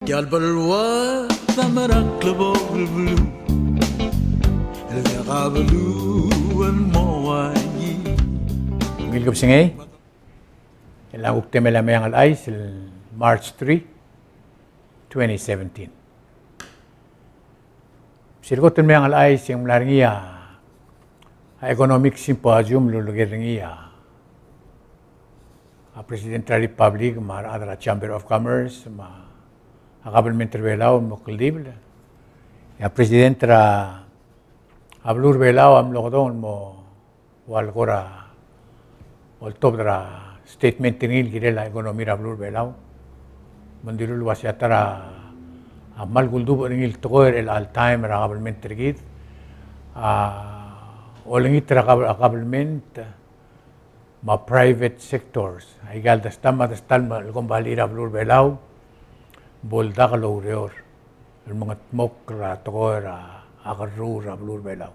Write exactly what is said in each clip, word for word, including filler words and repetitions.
Tia el beluad a mera el klebokel beluu, el diak a beluu el mo uaisei. Ungil kebesengei. E ng kuk temel a Meang el Chais el March three, twenty seventeen. Sel kot el Meang el Chais e ng mla er ngii a, a economic symposium el uleker er ngii a, a President er a Republic me a rechad er a Chamber of Commerce me a government er a Belau el mo kldibel. E a President er a beluu er a Belau a mlo kedong el mo ua el kora oltobed er a statement er ngii el kirel a economy er a beluu er a Belau. Me ng dilu el uasei a ta er a kmal kuldubech er ngii el tekoi er chelecha el taem er a government er kid a olengit er a gov-, a government me a private sectors, aika el destal me a destal el kombalii er a beluu er a Belau bo el dak loureor el mengetmokl er a tekoi er a kerruul er a beluu er a Belau.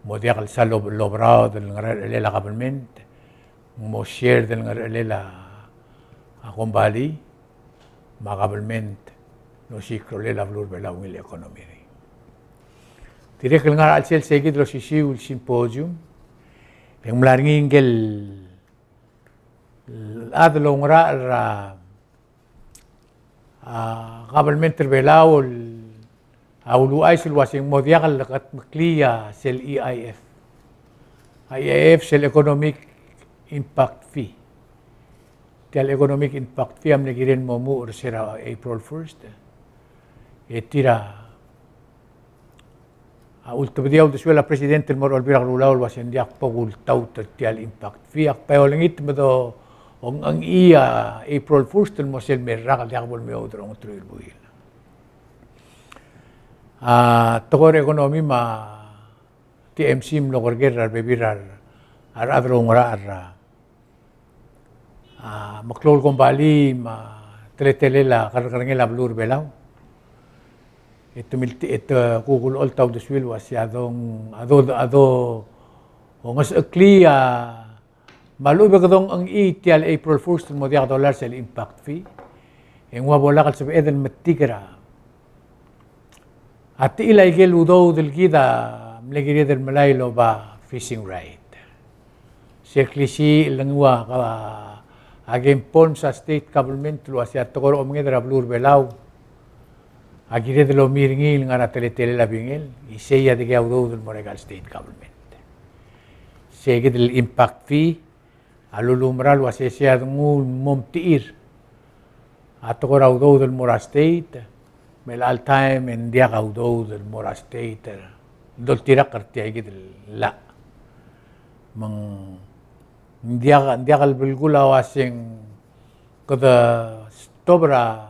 Mo diak el sal oberaod el ngerechelel a government, mo share el ngerechelel a kombalii me a government el osiik a rolel a beluu er a Belau el ungil economy er ngii. Dirrek el ngar er a chelsel seikid el osisiu el symposium e ng mla er ngii ngike el chad el oungerachel er a a government er a Belau a uluuchais el uasei ng mo diak el kudmeklii a sel E I F. A E I F sel Economic Impact Fee. Tia el Economic Impact Fee a mle kirel el mo muchel er se er a April first. E tir a A ultebedii a uldesuel a President el mo er a Olbiil er a Kelulau el uasei ng diak bo kultaut er tia el impact fee, ak bai olengit me do ongchengchii a April first el mo sel me el rak el diak bo lemeoud er a ongeteruich el buil. A tekoi er a economy me a T M C a mlo kerker er a rebebil er a rechad el oungerachel er a a meklou el kombalii me a teletelel a kerrekerengel a beluu er a Belau. E te milti-, e te kuk ulecholt a uldesuel el uasei a dong, a do, a do ongesecheklii a, me a lechub e kede ongchengchii tia el April first el mo diak dolai er sel impact fee. E ng ua bo lak el sebeched el metik er a A techilai aike el udoud el kid a mle kired el melai el oba fishing right. Se el klisiich el nguu a, a game ponds a state government el uasei a tekoi er a omenged er a beluu er a Belau a kired el omi er ngii el ngar er a teletelel a bingel, isei a dikea udoud el mo er aika el state government. Se kid el impact fee a lulemera el uasei sei a denguu el mo mtechir a tekoi er a udoud el mo er a state, me chelecha el taem e ng diak a udoud el mo er a state el doltirakl er tia kid el llach. Me ng diak, ng diak el belkul a uasei ng kede stop er a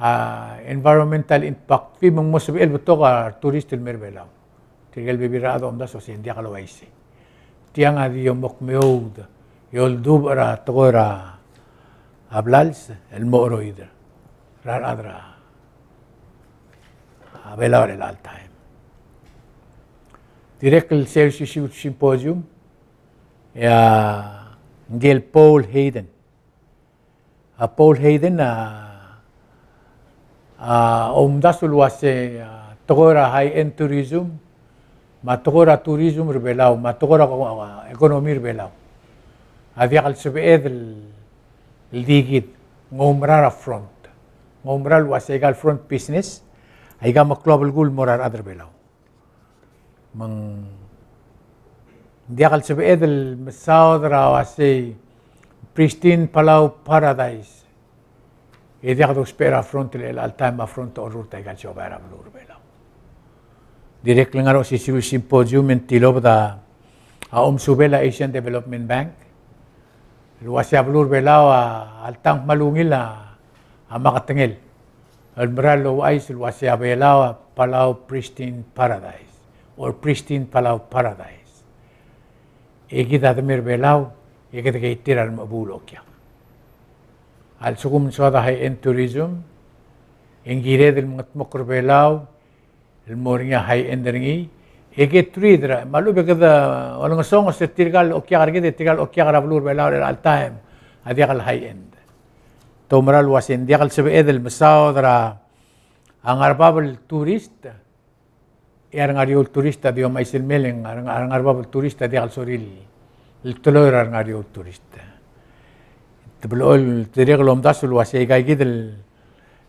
a environmental impact fee me ng mo sebechel betok a tourist el mei er a Belau. Tirke el bebil er a rechad a omdasu el uasei ng diak el uaisei. Tiang a di mo kmeoud e oldubech er a tekoi er a blals el mo cheroid er a rechad er a Belau er chelecha el taem. Dirrek el sel osisiu el symposium, e a ngike el Paul Hayden. A Paul Hayden a, a omdasu el uasei a tekoi er a high-end tourism, me a tekoi er a tourism er a Belau, me a tekoi er a, a, economy er a Belau a diak el sebeched el, el di kid, ng oumera er a front. Ng oumera el uasei aika el front business, aika a meklou a belkul el mo er a rechad er a Belau. Me ng diak el sebeched el mesaod er a uasei pristine Palau paradise e diak dousbech er a front el chelecha el taem me a front a orrurt aika el siobai er a beluu er a Belau. Dirrek el ngar er a osisiu el symposium e ng tilobed a omesubel a Asian Development Bank el uasei a beluu er a Belau a alta ng kmal ungil a maketengel el mera el ouchais el uasei a Belau a Palau Pristine Paradise or Pristine Palau Paradise. E kid a de mei er a Belau e kede ketir a remechebuul el okiak. A lsekum ng soad a high-end tourism e ng kired el mengedmokl er a Belau el mo er ngii a high-end er ngii, e ke treat er a, me a lechub e kede olengesonges er tirka el okiak er kid e tirka el okiak er a beluu er a Belau er chelecha el taem a diak el high-end. te oumera el uase ng diak el sebeched el mesaod er a ngar er bab el tourist, e a rengar er eou el tourist a di omais el mei, e ng a rengar er bab el tourist a diak el sorir el teloi er a rengar er eou el tourist. Te blechoel, te dirrek el omdasu el uase aika kid el,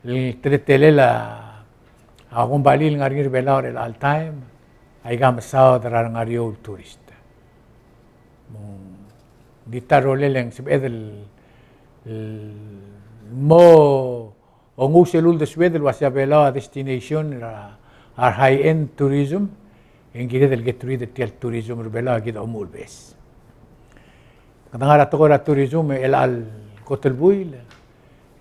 el teletelel a kombalii el ngar er ngii er a Belau er chelecha el taem, aika mesaod er a rengar er eou el tourist. Me ng di ta el rolel e ng sebeched el, el mo ongu sel uldesued el uase a Belau a destination er a, a high-end tourism, e ng kired el get rid er tia el tourism er a Belau e kid a omuchel beches. Kede ngar er a tekoi er a tourism, e chelecha el kot el buil,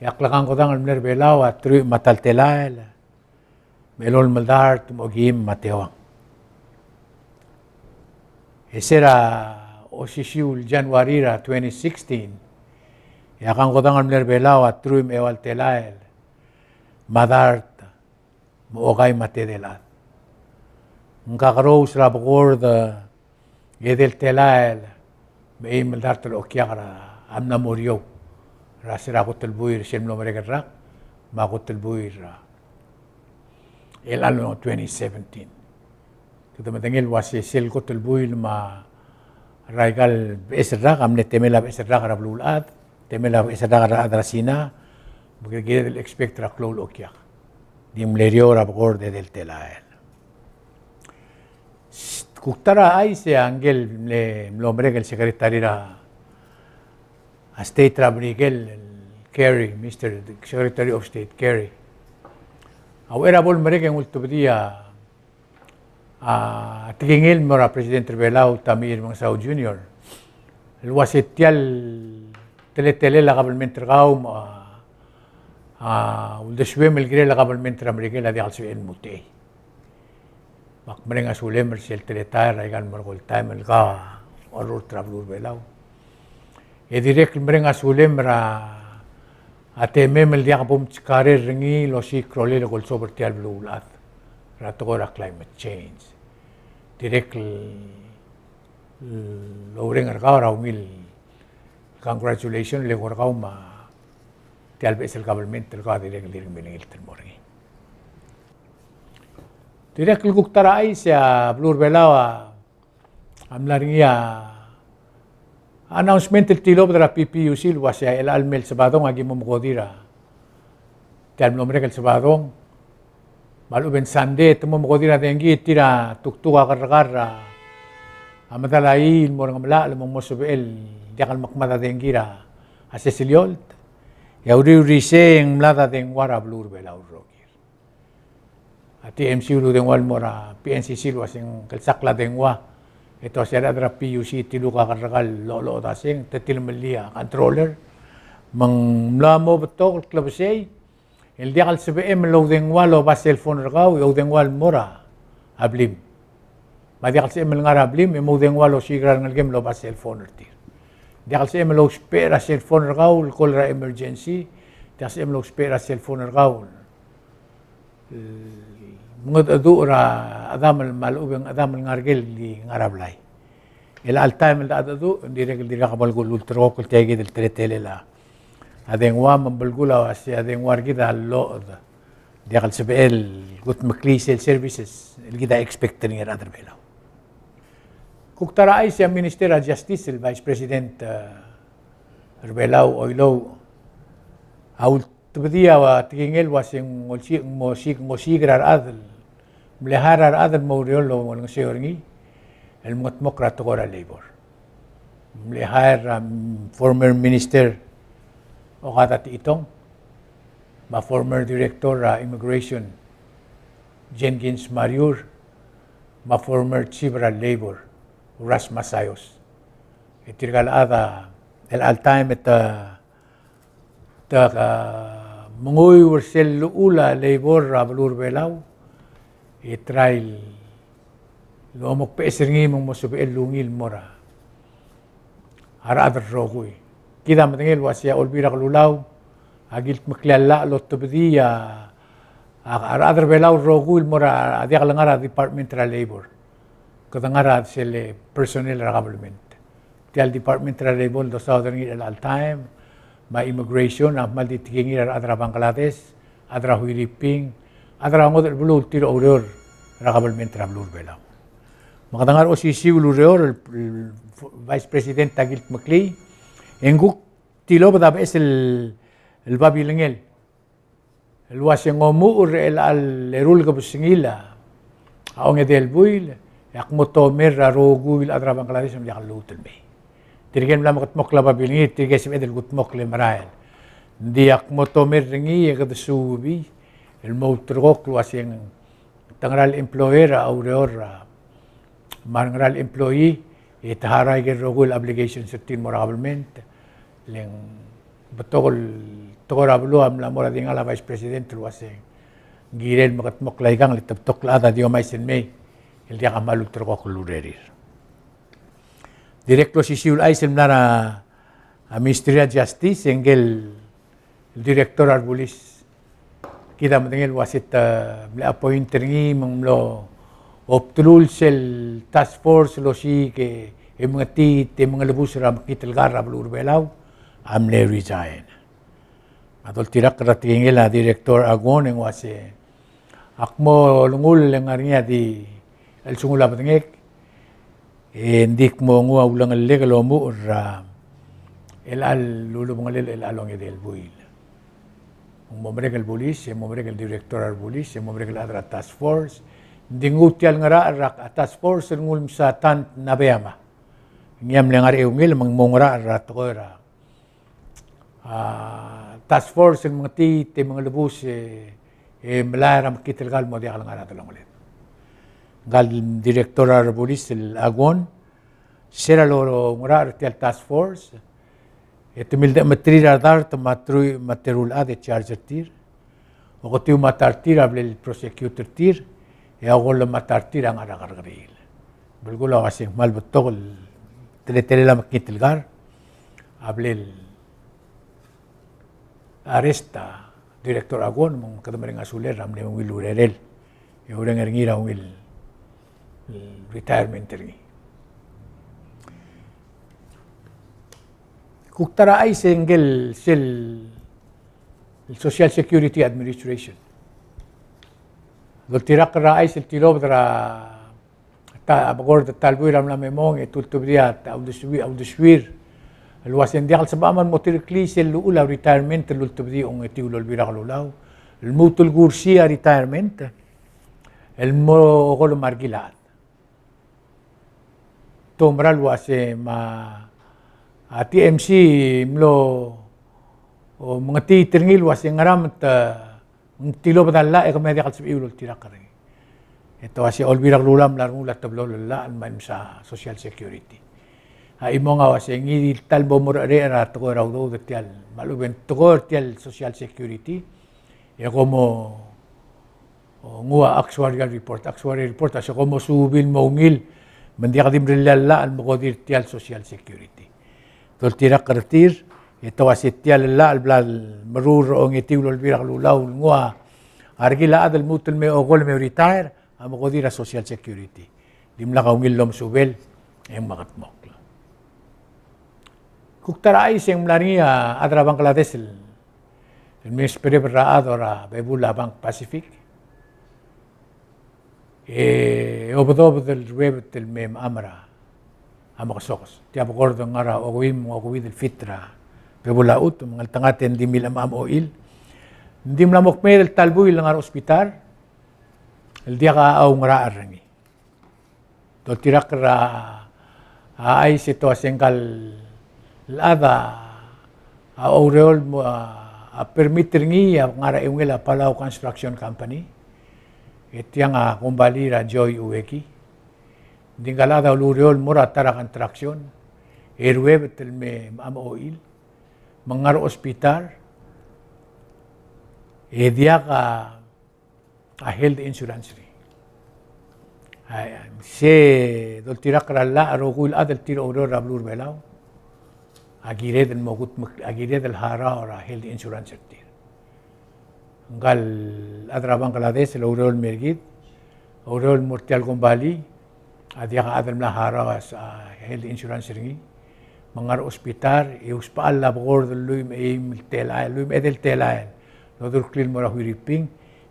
e a klekankodang el mle er a Belau a truich me a ta el telael, me a elolem el mle dart, me a okeim me a teuang. E se er a osisiu el January er a twenty sixteen, e a kankodang el mle er a Belau a truich me a eua el telael, me a dart, me a okai me a tedei el chad. Ng kakerous er a bekord, e edei el telael, me a eim el dart el okiak er a mla mo er eou er a se er a kot el buil er sel mlo merek el rak, me a kot el buil er a chelecha el twenty seventeen. Kede medengei el uase sel kot el buil me a er aika el beches el rak a mle temel a beches el rak er a beluulechad, temel a beches el rak er a rechad er a Sina, me kede kired el expect er a klou el okiak. Di mle er eou er a bekord e edei el telael. Kuk ta er a chais e a ngike el mle, mlo merek el Secretary er a State er a Merikel, el Kerry, Mister Secretary of State Kerry, a uchei er a bo lemerek e ng ultebedii a, a tekingel el mo er a President er a Belau, Tommy Remengesau Junior, el uase tia el teletelel a kabelment er kau me a, a uldesuem el kirel a kabelment er a Merikel a diak el sebechel el mutechei. Me ak mereng a sulem er sel teletael er aika el merekong el taem el kau a orrurt er a beluu er a Belau. E dirrek el mereng a sulem er a temem el diak bo mchekarei er ngii el osiik a rolel el kolsobel er tia el beluulechad er a tekoi er a climate change. Dirrek el oureng er kau er a ungil congratulation el eko er kau me tia el beches el kabelment el kau a dirrek el dirk milengilt el mo er ngii. Dirrek el kuk ta er a chais e a beluu er a Belau a mla er ngii a announcement el tilobed er a P P U C el uase a chelecha el mei el Sebadong a ki mo mekodir a tia el mlo merek el Sebadong. Me a lechub e ng Sunday e te mo mekodir a dengki, tir a tuktuk a kerrekar er a medal a ii el mo er a Ngemelachel me ng mo sebechel el diak el mekmad a dengki er a sesei el eolt. E a uriul er isei e ng mlad a dengua er a beluu er a Belau el rokir. A T M C a uldengua el mo er a P N C C el uase ng klsakl a dengua. E te uase a rechad er a P U C a tiluk a kerrekar el lolodaseng, te tilemellii a controller. Me ng mla mo betok el klebesei el diak el sebechem el oudengua el oba cell phone er kau, e oudengua el mo er a blim. Me a diak el sebechem el ngar er a blim e moudengua el osiik er a rengelekem el oba cell phone er tir. Diak el sebechem el ousbech er a cell phone er kau el call er a emergency. Diak el sebechem el ousbech er a cell phone er kau el mengedecheduch er a chedam el, me a lechub e ng chedam el ngar er ker el di ngar er a blai. Chelecha el taem el dechedecheduch, ng dirrek el dirkak bo el kululterekokl tia kid el teletelel a dengua, me ng belkul a uase a dengua er kid a lloched. Diak el sebechel el kudmeklii sel services el kid a expect er ngii a rechad er a Belau. Kuk ta er a chais e a Minister er a Justice el Vice President, eh, er a Belau Oilouch a ul- tebedii a tekingel el uase ng olsi-, ng mo osiik, ng osiik er a rechad el mle hire er a rechad el mo oureor el olengeseu er ngii el mengetmokl er a tekoi er a labor. Mle hire er a, mm, former Minister Okada Techitong, me a former Director er a Immigration Jenkins Mariur, me a former Chief er a Labor Uras Masayos. E tirka el chad a, el all time e te te, a, menguiu er sel llechul a labor er a beluu er a Belau, e try el omekbeches er ngii me ng mo sebechel el ungil el mo er a rechad el rokui. Kid a medengei el uase a Olbiil er a Kelulau a kildmeklii a llach el otebedii a, a rechad er a Belau el rokui el mo er a, a diak lengar er a Department er a Labor. Kede ngar er a sel personnel er a government. Tia el Department er a Labor el dosaod er ngii er chelecha el taem, me a immigration a kmal di tekingir a rechad er a Bangladesh, chad er a Huiriping, chad er a ngodech el beluu el tir a oureor er a kabelment er a beluu er a Belau. Me kede ngar er a osisiu el ureor el, el Vice President a kildmeklii, e ng kuk tilobed a beches el, el babilengel el uase ng omuchel er chelecha el eru el kebesengil a ongedei el buil, e ak mo tomel er a rokui el chad er a Bangladesh me ng diak lluut el mei. Tirke el mla mekedmokl a babilengir, tirke el sebeched el kudmokl e merael. Ng di ak mo tomel er ngii e kede suubii el mo ulterekokl el uase ng te ngera el employer a oureor er a, me a ngera el employee, e te harau aike el rokui el obligations er tir el mo er a government, le ng betok el tekoi er a beluu a mla mo er a dingal a Vice President el uase ng kirel mekedmokl aikang, le te betok el chad a di omais el mei el diak a kmal ulterekokl el urerir. Dirrek el osisiu el chais el mla er a, a Ministry er a Justice, e ngike el Director er a rebulis, kid a medengei el uase te mle appoint er ngii me ng mlo obtelul sel task force el osiik e mengetiit e mengelebus er a mekngit el kar er a beluu er a Belau a mle resign. A doltirakl er a tekingel a Director Aguon e ng uase ak mo olengull e ng ngar er ngii a di chelsengul a bedengek, e ng di kmo nguu a ulengellek el omuchel er a chelecha el ulubengelel, chelecha el ongedei el buil. Ng mo merek el bulis, e mo merek el director er a bulis, e mo merek el chad er a task force. Ng di nguu tia el ngerachel er a task force el nguu el msa Tan Nabeyama. Ngii a mle ngar er a eungel me ng mo ngerachel er a tekoi er a a, task force el mengetiit e mengelebus e, e melai er a mekngit el kar el mo diak lengar er a delongeled. Ngka el director er a rebulis el Aguon, se er a loungerachel er tia el task force, e te mildechemeterir a dart me a teruich me a teru el chad e charge er tir. Oketiu me a ta er tir a blal prosecutor er tir, e a okolem me a ta er tir a ngar er a kerrekeriil. Belkul a uase ng kmal betok el teletelel a mekngit el kar a blal arrest a Director Aguon, me ng kede mereng a sulel er a mle ungil urerel e oureng er ngii er a ungil retirement er ngii. Kuk ta er a chais e ngike el sel el Social Security Administration. Doltirakl er a chais el tilobed er a ta, a bekord el ta el buil er a mla me mong e te ultebedii a uldesuir, a uldesuir el uase ng diak el sebecham el mo tereklii sel llechul a retirement el ultebedii a ongetiu el Olbiil er a Kelulau el lmuut el kursii a retirement el mo okolem a rekil a chad. Te oumera el uase me a T M C mlo mengetiit er ngii el uase ngera me te, ng tilobed a llach e kemiu a diak el sebechiu el oltirakl er ngii. E te uase Olbiil er a Kelulau a mla rengul a teblo el llach el mei el msa Social Security. A chimong a uase ngii di el ta el bo morecherech er a tekoi er a udoud er tia el, me a lechub e ng tekoi er tia el Social Security, e kom mo nguu a actuarial report. Actuarial report a se kom mo suubii el mo ungil, me ng diak di mrellii a llach el mekodir tia el Social Security. Doltirakl er tir, e te uase tia el llach el bla el meruul er a ongetiu el Olbiil er a Kelulau el nguu a rekil a chad el lmuut el me okolem e retire a mekodir a Social Security. Dimlak a ungil el omesubel e ng mekedmokl. Kuk ta er a chais e ng mla er ngii a chad er a Bangladesh el el mle sberebel er a chad er a bebul a Bank Pacific. E obedobed el ruebet el me mecham er a mekesokes. Tia bekord ng ngar er a okeuid me a okeuid el feet er a bebul a chutem, me ng ngeltengat e ng di milemecham a ochil. Ng di mla mo kmeed el ta el buil el ngar er a hospital el diak a oungerachel er ngii. Doltirakl er a chais e te uase ngka el chad a oureor el mo, a, a permit er ngii a ngar er a eungel a Palau Construction Company. E tiang a kombalii er a Joy Ueki. Ng di ngka el chad a ulureor el mo er a ta er a construction e ruebet el me mecham a ochil me ng ngar er a hospital e diak a a health insurance er ngii. A, se doltirakl er a llach a rokui el chad el tir a oureor er a beluu er a Belau a kired el mo kudmekl, a kired el harau er a health insurance er tir. Ngka el chad er a Bangladesh el oureor el mer kid, oureor el mo er tia el kombalii, a diak a chad el mla harau a health insurance er ngii. Me ng ngar er a hospital, e usbechall a bekord el lluich me a eim el telael, lluich me a edei el telael, el odureklii el mo er a Huiriping,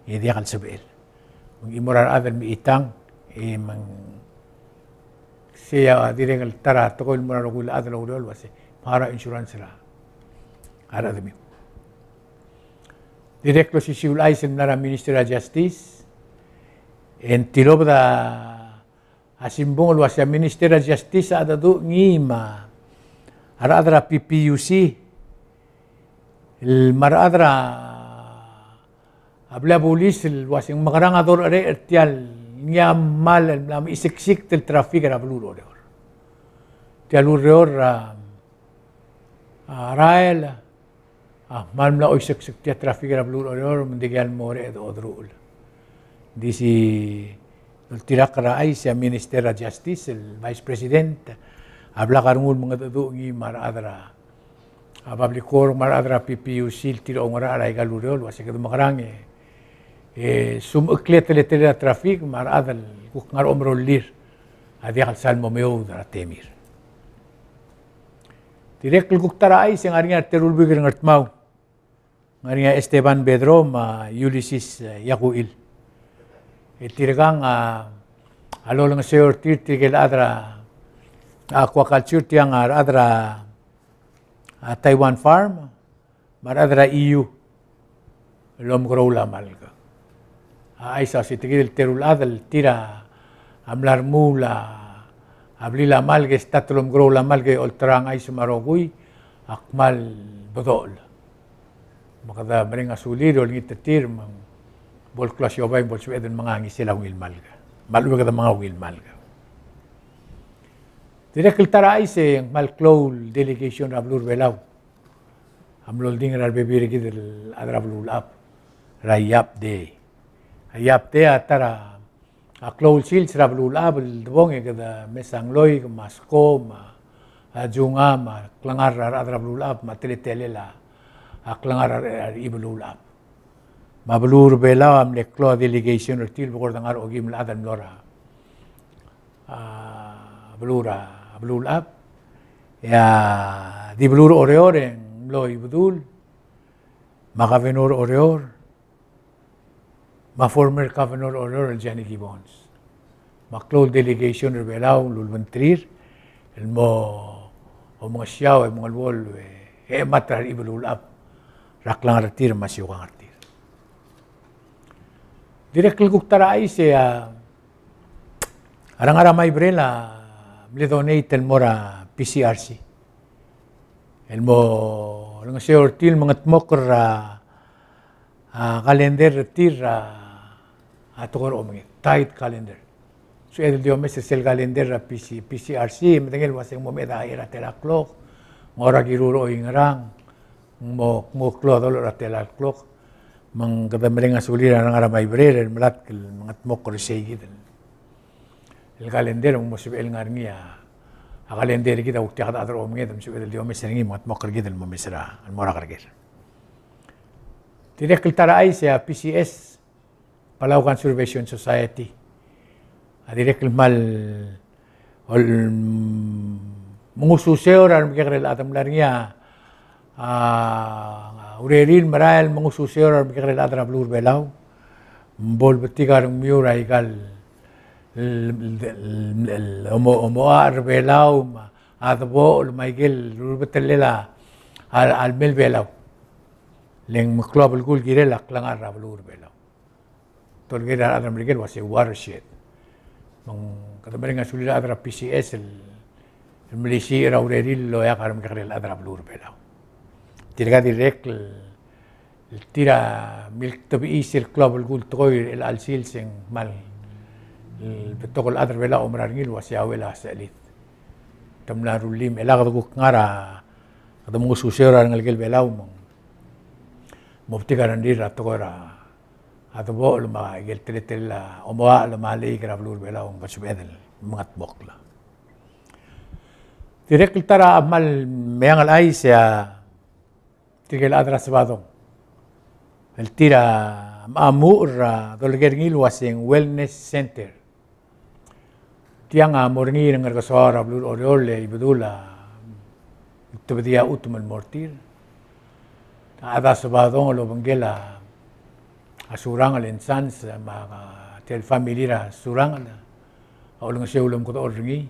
e diak el sebechel. Me ng chimo er a rechad el mechitang, e me ng sei a dirrek el ta er a tekoi el mo er a rokui el chad el oureor el uase, mechar a insurance er a rechedemiu. Dirrek el osisiu el chais el mla er a Minister er a Justice, e ng tilobed a simbung el uase a Minister er a Justice a chedecheduch ngii me a rechad er a P P U C, el me a rechad er a blil a bulis el uase ng mekerang a dorecherecher er tia el ngii a kmal el mla mechiseksikt el traffic er a beluu er Oreor. Tia el ureor er a, a rael, a kmal mla oiseksek tia traffic er a beluu er Oreor, me ng dikea el mo er a oderuchel. Di se doltirakl er a chais e a Minister er a Justice, el Vice President, a blak a rengul me ng chedecheduch ngii me a rechad er a, a public work me a rechad er a P P U C el tir a oungerachel er aika el ureor el uase kede mekerang e, e smecheklii a teletelel a traffic me a rechad el kuk ngar er a omerollir a diak el sal mo meoud er a temir. Dirrek el kuk ta er a chais e ng ngar er ngii a reteru el buik er a Ngardmau. Ng ngar er ngii a Esteban Pedro me a Ulysses, e, Yakuil. E tirkang a, a lolengeseu er tir, tirke el chad er a aquaculture, tiang a rechad er a, a Taiwan Farm, me a rechad er a E U el omekeroul a malk. A chais a se tirke el teru el chad el tir a mla remuul a blil a malk e start el omekeroul a malk e olterau a chais me a rokui a kmal bedochel. Me kede mereng a sulir e olengit er tir me bo el klou a siobai me bo lsebeched el menga a ngisel a ungil malk. Me a lechub e kede menga a ungil malk. Dirrek el ta er a chais e ng kmal klou el delegation er a beluu er a Belau a mlo oldingel er a rebebil er kid el chad er a Beluulechab er a Yap Day. A Yap Day a ta er a klou el sils er a Beluulechab el debong e kede mes a ngloik me a skob me a junga me a klengar er a rechad er a Beluulechab me a teletelel a klengar er a Beluulechab. Me a beluu er a Belau a mle klou a delegation er tir el bekord ngar er a okeim el chad el mlo er a a beluu er a, a Beluulechab. E a di beluu er a Oreor e ng mlo Ibedul, me a governor er a Oreor, me a former governor er a Oreor el Johnny Gibbons. Me a klou el delegation er a Belau el ulebengterir el mo omengesiau e mengeluolu e chemat er a Beluulechab er a klengar er tir me a siukang er tir. Dirrek el kuk ta er a chais e a A re ngar er a Maibrel a mle donate el mo er a P C R C el mo olengeseu er tir el mengetmokl er a, a, calendar er tir er a, a tekoi er a omenged, Tide calendar. Sebeched el di omes er sel calendar er a P C, P C R C, e medengei el uasei ng mo mechedechei er a tela el klok, ng ngar er a kiru er a oingerang, ng mo, ng mo klou a dolech er a tela el klok. Me ng kede mereng a sulir a re ngar er a Maibrel el melatk el mengetmokl er sei kid el, el calendar, me ng mo sebechel ngar er ngii a, a calendar er kid a kuk diak de chad er a omenged, me ng sebeched el di omes er ngii, mengetmokl er kid el mo mes er a, el mo er a kerker. Dirrek el ta er a chais e a P C S, Palau Conservation Society a dirrek el kmal ol-, mengususeu er a remekekerei el chad. Ng mla er ngii a, a, urerir el merael el mengususeu er a remekekerei el chad er a beluu er a Belau. Me bo lebetik a rengmiu er aika el, el, el, el omo-, omochar er a Belau, me a debochel, me aike el rubetellel a, a, a lemei el Belau. Le ng meklou a belkul el kirel a klengar er a beluu er a Belau. Te olekoi a rechad er a Merikel el uasei watershed. Me ng kede mereng a sulir a rechad er a P C S el, el melisiich er a urerir el oeak a remekekerei el chad er a beluu er a Belau. Tirka dirrek el, el tir a milktebechiis el klou a belkul el tekoi er chelecha el sils e ng kmal, el betok el chad er a Belau a oumera er ngii el uasei a uchei er a sechelid. Te mla rullii me chelecha kede kuk ngar er a, kede mengususeu er a rengelekel Belau me ng mo betik a rengrir er a tekoi er a a debochel me aike el teletelel a omoachel me a leik er a beluu er a Belau, ng bo lsebeched el mengetmokl. Dirrek el ta er a kmal meang el chais e a tirke el chad er a Sebadong el tir a mla mo er a dolekoi er ngii el uasei ng wellness center. Tiang a mo er ngii er a Ngerkesoaol er a beluu er a Oreor, le Ibedul a ultebedii a chutem el mo er tir. A chad er a Sebadong el obengkel a Surangel and Sons me a tia el family er a Surangel a olengeseu el omekedechor er ngii.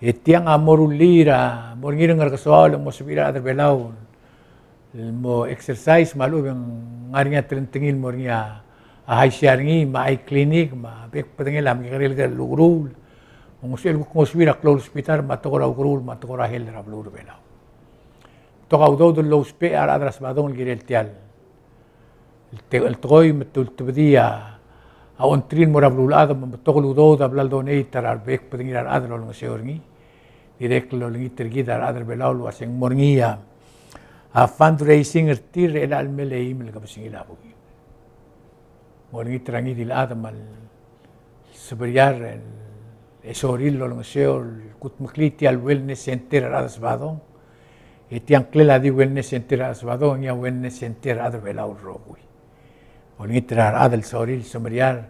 E tiang a mo rullii er a, mo er ngii er a Ngerkesoaol el mo sebechir a rechad er a Belau el mo exercise me a lechub e ng ngar er ngii a telengtengil el mo er ngii a, a high C R er ngii me a eye clinic me a bek el bedengel a mekekerei el ukeruul. Me ng sebechel kuk ngosuir a klou el hospital me a tekoi er a ukeruul me a tekoi er a health er a beluu er a Belau. Betok a udoud el lousbech a rechad er a Sebadong el kirel tia el te-, el tekoi me te ultebedii a ongtir el mo er a beluulechad me betok el udoud a bla ledonate er a rebek el bedengir a rechad el olengeseu er ngii. Dirrek el olengit er kid a rechad er a Belau el uaseng mo er ngii a, a fundraising er tir er chelecha el mei el eim el kebesengil a buil. Ng olengit er a ngii di el chad me a lsebechir el, e sorir el olengeseu el kudmeklii tia el wellness center er a rechad er a Sebadong. E tiang a ngklel a di wellness center er a rechad er a Sebadong, e ngii a wellness center er a rechad er a Belau el rokui. Olengit er a rechad el sorir el semeriar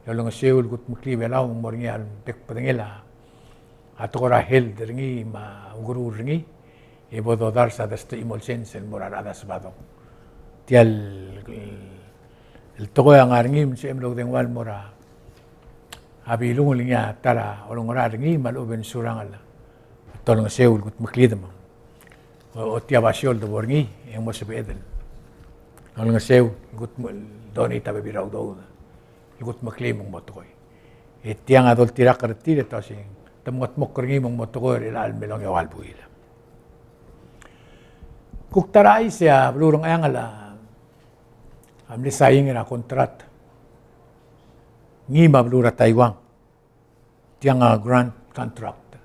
e olengeseu el kudmeklii Belau me ng mo er ngii a bek el bedengel a tekoi er a health er ngii me a ukeruul er ngii. E bo dodars a destechimolsens el mo er a rechad er a Sebadong. Tia el, el tekoi a ngar er ngii me ng sebechem el oudengua el mo er a Bilung el ngii a ta er a olengerachel er ngii me a lechub e ng Surangel a te olengeseu el kudmeklii me ng, o, ochotii a basio el debo er ngii e ng mo sebeched el olengeseu el kudme-, el donate a bebil er a udoud el kudmeklii me ng mo tekoi. E tiang a doltirakl er tir e te uaseng te mengetmokl er ngii me ng mo tekoi er chelecha el mei el ongeua el buil. Kuk ta er a chais e a beluu er a Ngcheangel a, a mle saing er a contract ngii me a beluu er a Taiwan. Tiang a grant contract.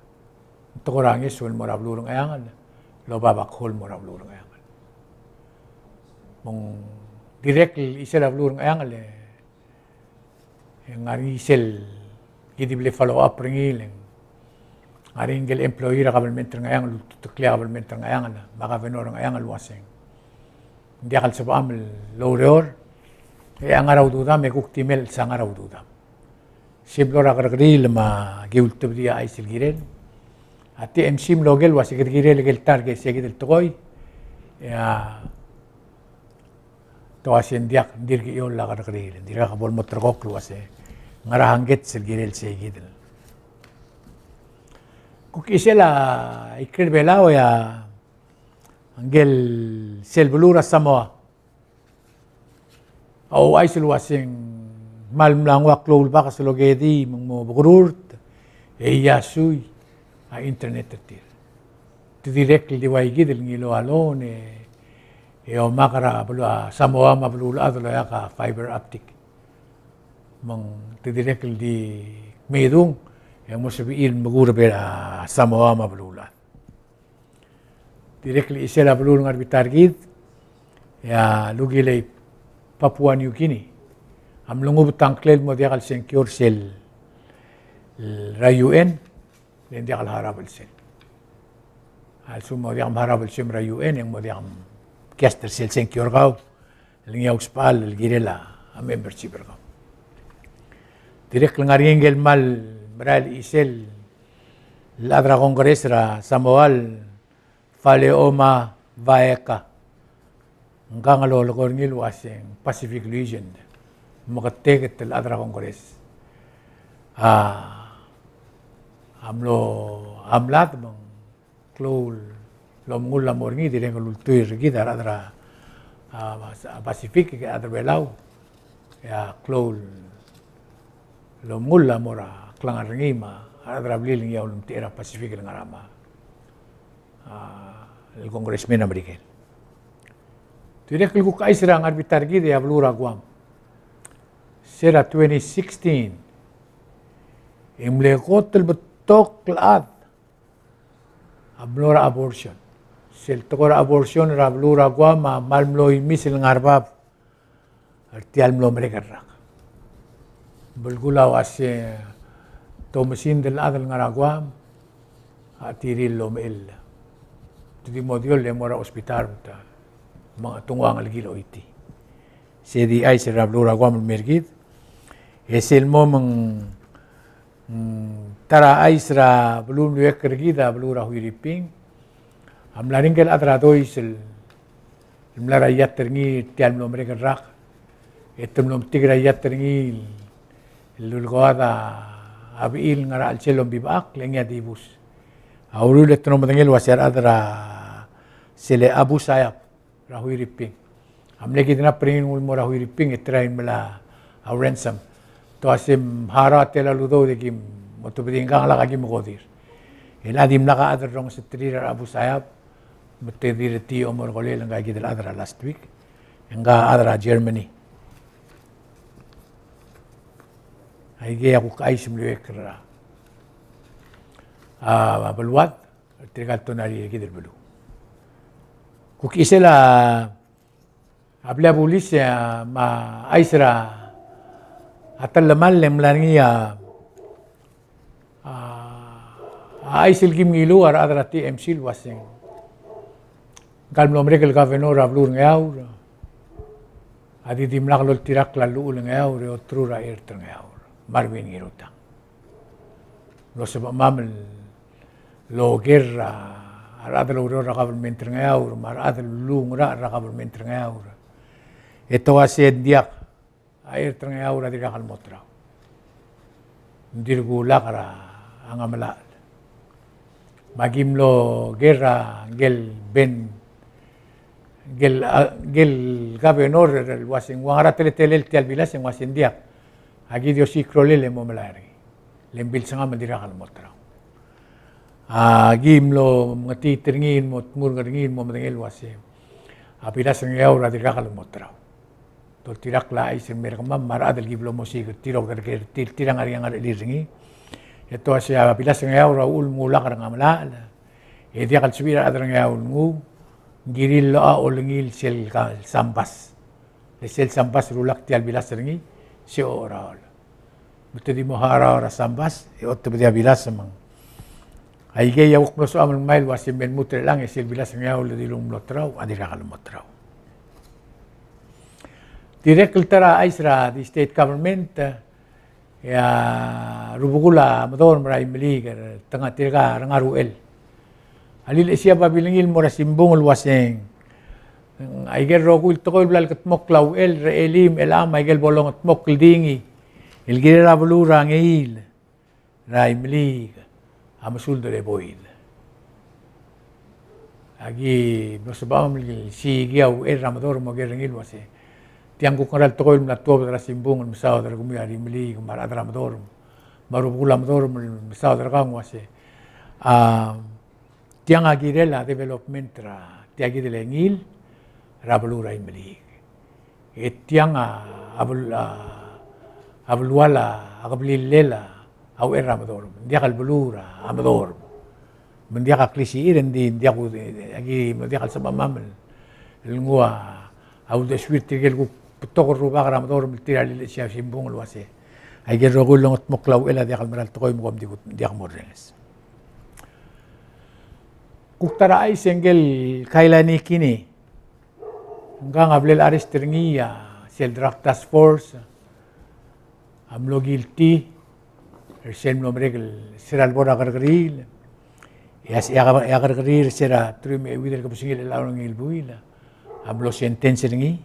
Ng tekoi er a ngeso el mo er a beluu er a Ngcheangel el oba backhaul el mo er a beluu er a Ngcheangel. Me ng dirrek el chisel a beluu er a Ngcheangel e e ng ngar er ngii sel ki di ble follow up er ngii, le ng ngar er ngii ngikel employee er a kabelment er a Ngcheangel el ultuteklii a kabelment er a Ngcheangel me a governor er a Ngcheangel el uaseng ng diak el sebecham el oureor, e a ngar er a ududam e kuk di mle chelsang a ngar er a ududam. Se mlo er a kerrekeriil me aki ultebedii a chais el kirel. A T M C a mlo oker el uase kede kirel ikel ta er kid, se kid el tekoi. E a te uase ng diak, ng dirk cheoll a kerrekeriil, ng dirkak bo el mo ulterekokl el uase ngera a hangkets el kirel sei kid el. Kuk chisel a ikrel Belau e a ngikel sel beluu er a Samoa a ouchais el uase ng kmal mla nguu a klou el bakes el okedii me ng mo bekerurt e iasui a internet er tir. Te dirrek el di ua kid el ngiluu a loan e, e omak er a beluu, a Samoa me a beluulechad el oeak a fiber optic. Me ng te dirrek el di kmedung e ng mo sebechir el mekureb er a Samoa me a beluulechad. Dirrek el chisel a beluu el ngar er a bita er kid, e a lukilei Papua New Guinea a mlengubet a ngklel el mo diak el sengkio er sel, er a U N, le ng diak el harau el sel. A lsekum mo diak mharau el sel er a U N, e ng mo diak mkiast er sel sengkio er kau el ngii a usbechall el kirel a membership er kau. Dirrek el ngar er ngii ngikel kmal merael el chisel el chad er a Congress er a Samoa el Faleomavaega. Ngkang el olekoi er ngii el uase ng Pacific Region, meketeket el chad er a Congress a, a mlo, a mlad me ng klou el omengull a mo er ngii, dirrek el ultuil er kid a rechad er a, a, Pacific, a rechad er a Belau, e a klou el omengull a mo er a klengar er ngii me a rechad er a blil el ngii a ulemtechei er a Pacific el ngar er a, a, el congressman er a Merikel. Dirrek el kuk chais er a ngar er a bita er kid e a beluu er a Guam. Se er a twenty sixteen e ng mle kot el betok el chad a mlo er a abortion. Sel tekoi er a abortion er a beluu er a Guam a kmal mlo imis el ngar er bab er tia el mlo merek el rak. Belkul a uase te omesingd el chad el ngar er a Guam a tir el omechell. Te di mo dioll e mo er a hospital me te, me te nguu a ngelekir el choitii. Se di chais er a beluu er a Guam el mei er kid. E sel mo me ng Mm, ta er a chais er a beluu el mluiekl er kid a beluu er a Huiriping. A mla er ngii ngike el chad er a Dois el mla er a iat er ngii er tia el mlo merek el rak, e te mlo metik er a iat er ngii el lulkoad a bechil el ngar er a chelsel a ombibechakl, e ngii a dibus. A uriul e te mlo medengei el ua se a rechad er a sel Abu Sayyaf er a Huiriping a mle kidnap er ngii el nguu el mo er a Huiriping e try el melai a ransom. Te ua se mharau a tela el udoud e kim otobedii ngkang, lak a kim kodir. E a dimlak a chad el rongeseterir a Abu Sayyaf, me te dirrek el mo er a kolel ngka kid el chad er a last week, ngka a chad er a Germany. Aikei a kuk chais el mliuekl er a, a, beluad, tirka el tonari er kid el beluu. Kuk chisel a, a blil a bulis, a, me a chais er a, a tellemall e ng mla er ngii a, a, a chais el kim ngiluu a rechad er a T M C el ua se ngka el mlo merek el governor er a beluu er a Ngeaur a di dimlak loltirakl a llechul a Ngeaur e oterur a chert er a Ngeaur, Marvin Ngirutang. Mlo sebechemam el oker a rechad el oureor er a government er a Ngeaur me a rechad el ulungerachel er a government er a Ngeaur. E te ua se ng diak a chert er a Ngeaur a dirkak el mo terau. Ng dirk kulak er a Ngemelachel. Me aki mlo ker a ngike el ben, ngike el, a, ngike el governor el ua se ng ua ngera teletelel tia el bilas e ng ua se ng diak. Aki di osiik a rolel e mo melai er ngii. Le ng bilsengam el dirkak el mo terau. Aki mlo mengetiit er ngii el mo tmurk er ngii el mo medengei el ua se a bilas er a Ngeaur a dirkak el mo terau. Toltirakl a chais el mer kemam me a rechad el ki blo mosiik er tir, oker er tir, tir a ngar er ngii a ngerechelir er ngii. E te ua se a bilas er a Ngeaur a uchul me ng ulak er a Ngemelachel e diak el sebechir a rechad er a Ngeaur el nguu, ng kirir el locha olengil sel ka, sambas. Le sel sambas el ulak tia el bilas er ngii, se ocheraol. Me te di mo harau er a sambas e otebedii a bilas me ng. Aikei a kuk mlo soam el ngmai el ua se me lmuut er chelechang e sel bilas er a Ngeaur el dilu ng mlo terau a dirkak el mo terau. Dirrek el ta er a chais er a di state government, e a rubekul a Medorm er a Imeliik, te ngar, tirka a rengar er a uchel a lilechesii a babilngir el mo er a simbung el ua se ng aike el rokui el tekoi el bla lekedmokl a uchel er a elii me a chelechang, aike el bo longetmokl el di ngii el kirel a beluu er a Ngeil er a Imeliik a mesuld er a eboil. Aki mlo sebechemam el siik a uchel er a Medorm el mo ker er ngii el ua se tiang kuk ngera el tekoi el mla tuobed er a simbung el mesaod er kemiu a Imeliik me a rechad er a Medorm me a rubekul a Medorm el mesaod er kau el ua se, a, tiang a kirel a development er tia kid el Ngeil er a beluu er a Imeliik. E tiang a, a bel-, a, a belual a, a keblillel a uchel er a Medorm. Ng diak el beluu er a Medorm. Me ng diak a klisichir, e ng di, ng diak, aki, me ng diak el sebechemam el nguu a uldesuir tirke el kuk betok el rubak er a Medorm el tir a lilechesii a simbung el ua se aike el rokui el longetmokl a uchel a diak el mera el tekoi me kom di kuk, diak morrenges. Kuk ta er a chais e ngike el Kailani Kini, ngkang a blal arrest er ngii a sel drug task force a mlo guilty er sel mlo merek el, se er a lebo er a kerrekeriil, e a, e a kerrekeriil er se er a teruich me a euid el kebesengil er a ongeim el buil a mlo sentence er ngii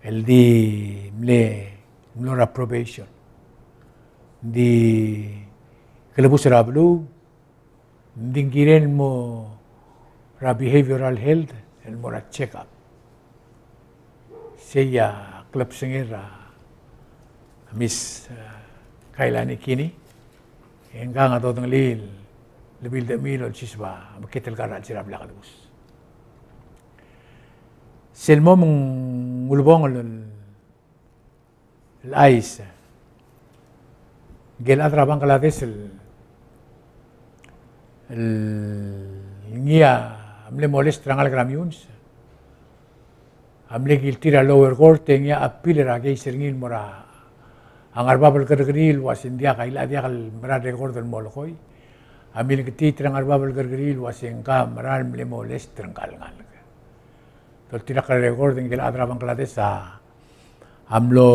el di mle, mlo er a probation. Di kelebus er a beluu, ng di ng kirel el mo er a behavioral health el mo er a check up. Sei a klebesengei er a Miss, eh, Kailani Kini, e ngkang a dodengelii el lebildechemii el olsiseb a mekngit el kar er a chelsel a blil a kelebus. Sel mo me ng ulebongel el el chais. Ngike el chad er a Bangladesh el, el ngii a mle molest er a ngalek er a Meyuns a mle guilty er a lower court, e ngii a appeal er a case er ngii el mo er a ngar er bab el kerrekeriil el ua se ng diak, a ilecha diak el mera el record el molekoi. A milengetiit er a ngar er bab el kerrekeriil el ua se ngka a mera el mle molest er ngka el ngalek. Toltirakl er a record e ngike el chad er a Bangladesh a a mlo,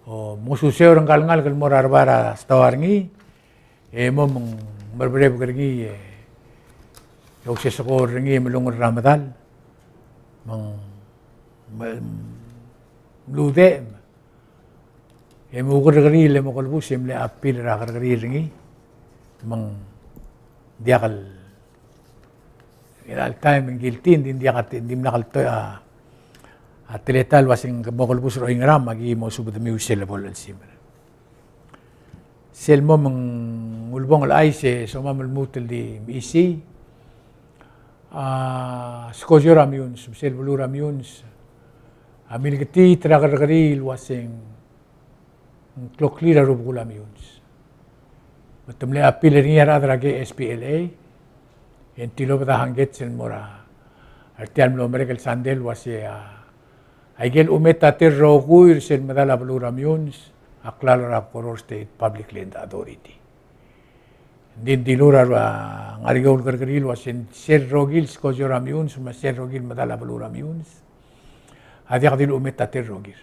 o, mosuseu er ngka el ngalek el mo er a rebai er a stoa er ngii, e mo me ng mereberebek er ngii, e E ousesekor er ngii e melungerul er a medal, me ng, me, mludechem e mo kerrekeriil e mo kelebus e mle appeal er a kerrekeriil er ngii, me ng diak el, er a chelecha el taem e ng guilty, ng di diak a, ng dimlak el to-, a, a teletael el uaseng ke mo kelebus er oingerang, me aki mo subedemiu sel lebo el chelsimer. Sel mo me ng ulebongel el chais e somam el lmuut el di mechisii. A, skojo er a Meyuns, me sel beluu er a Meyuns a milketiit er a kerrekeriil el uaseng ng kloklir a rubekul a Meyuns. Me te mle appeal er ngii a rechad er a K S P L A, e ng tilobed a hangkets el mo er a, er tia el mlo merek el sandei el uasei a, aike el chumetati el rokui er sel medal a beluu er a Meyuns a klalo er a Koror State Public Land Authority. Ng di, ng dilu er a, a ngar er eou el kerrekeriil el uasei sel rokir el skojo er a Meyuns, me sel rokir el medal a beluu er a Meyuns a diak di el chumetati el rokir.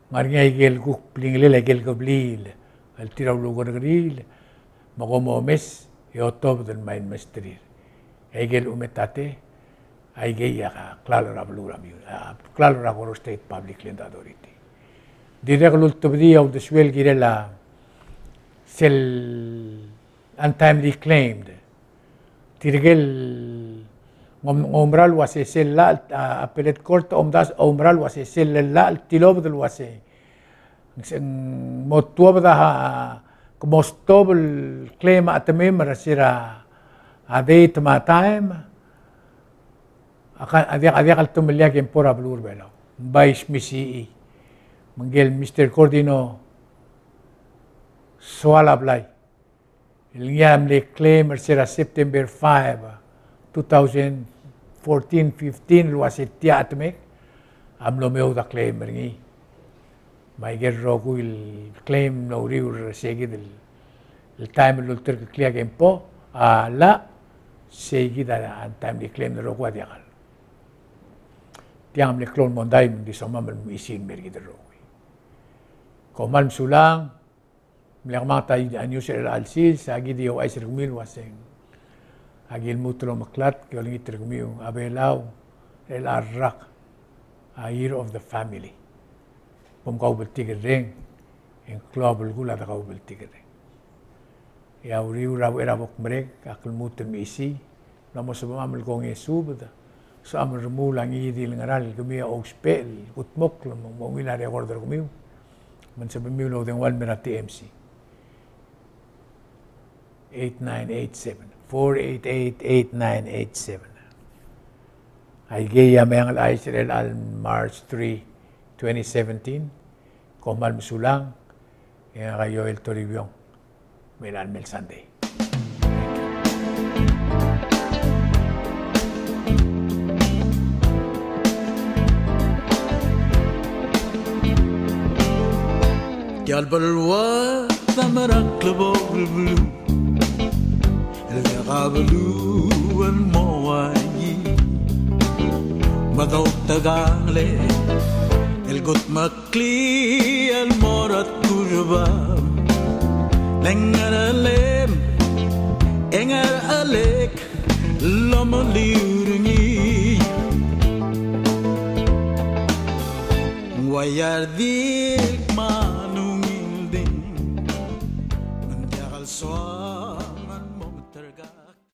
Ng ngar er ngii aike el kuk blingelel aike el kebliil el tir a ulukerrekeriil, me kom omes e otobed el mei el mesterir. Aike el chumetati, aikei a klalo er a beluu er a Meyuns, a, klalo er a Koror State Public Land Authority. Dirrek el ultebedii a uldesuel el kirel a sel untimely claimed. Tirke el ng om-, ng oumera el uasei sel llach, a, appellate court a omdasu, oumera el uasei sel llach el tilobed el uasei ng se-, ng mo tuobed a, ke mo stop el claim a chetemem er se er a date me a time, a ka-, a diak, a diak el temellii a kempo er a beluu er a Belau. Ng bai smisichii. Me ngike el Mister Cordino Soalablai el ngii a mle claim er se er a September five, two thousand fourteen fifteen, el uasei tia a chetemek a mlo meoud a claim er ngii. Me aike el rokui el claim el mlo uriul er seikid el, el taem el ulterekeklii a kempo, a llach, seikid a untimely claim el rokui a diak el. Tiang a mle klou el mondai me ng di somam el mechisii el mer kid el rokui. Kom kmal mesulang. Mle kemanget a news er chelecha el sils, aki di ouchais er kemiu el uaseng aki lmuut el omeklatk e olengit er kemiu a Belau er chelecha el rak a Year of the Family. Bo mkaubltikerreng, e ng klou a belkul a de kaubltikerreng. E a uriul er a uchei er a bo kmerek, ak lmuut el mechisii, mla mo sebechemam el kongei e subed, sebecham el remuul a ngii di el ngerang el kemiu a ousbech el kudmokl me ng mo ungil a record er kemiu. Me ng sebechemiu el oudengua el mer a T M C. Eight nine eight seven, four eight eight, eight nine eight seven. Aikei a Meang el Chais er chelecha el March three, twenty seventeen. Kom kmal mesulang, e ngak a Joel Toribiong. Me a mei el Sunday. Tia el beluad a mera el klebokel beluu, el diak a beluu el mo uaii. Me a doutekangel el kudmokl el mo er a tkurebab, le ngerchelem e ngerchelek el omeliu er ngii. Ng ua iar di